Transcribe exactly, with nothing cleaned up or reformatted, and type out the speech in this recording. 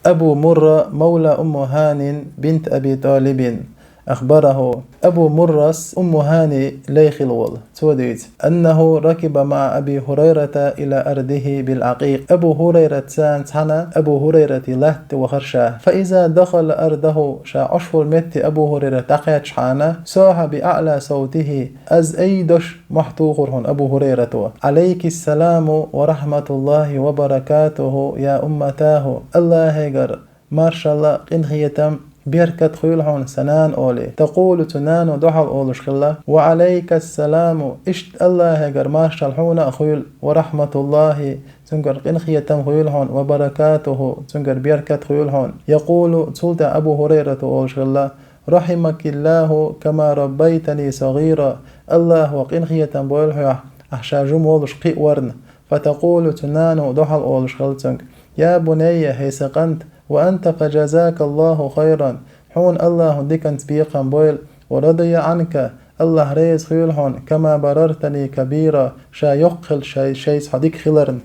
أبو مرة مولى أم هاني بنت أبي طالب أخبره. Абу Муррас Умму Хани лай хилла волу, цо дуьйцу: أنه ركب مع أبي هريرة إلى أرضه بالعقيق. Абу Хурайратца цхьаьна Абу Хурайрата латта вахара ша. فإذا دخل أرضه, ша Ӏаш волу метте Абу Хурайрат дӀакхаьччахьана, صاح بأعلى صوته, аз ай дош мохь тухура хьуна Абу Хурайрата: عليك السلام ورحمة الله وبركاته يا أمتاه. АллахӀегара маршалла, къинхетам, беркат хуьлда хьуна, сан нана, олий. تقول, цу нано дуьхьал олуш хилла: وعليك السلام, иштта АллахӀегара маршалла хьуна а хуьлда, ورحمة الله, цуьнгара къинхетам хуьлда хьуна, وبركاته, цуьнгара беркат хуьлда хьуна. يقول, цул тӀаьхьа Абу Хурайрата олуш хилла: رحمك الله كما ربيتني صغيرا. АллахӀа къинхетам бойла хьох, ахь ша жима волуш кхиаварна. فتقول, цу нано дуьхьал олуш хилла цуьнга: يا بني, хӀей сан кӀант, وأنت فجزاك الله خيرا, хьуна АллахӀа диканца бекхам бойла, ورضي عنك, АллахӀ реза хуьлда хьуна, كما بررتني كبيرا, ша йоккха хилча шай-, шайца хьо дика хиларна.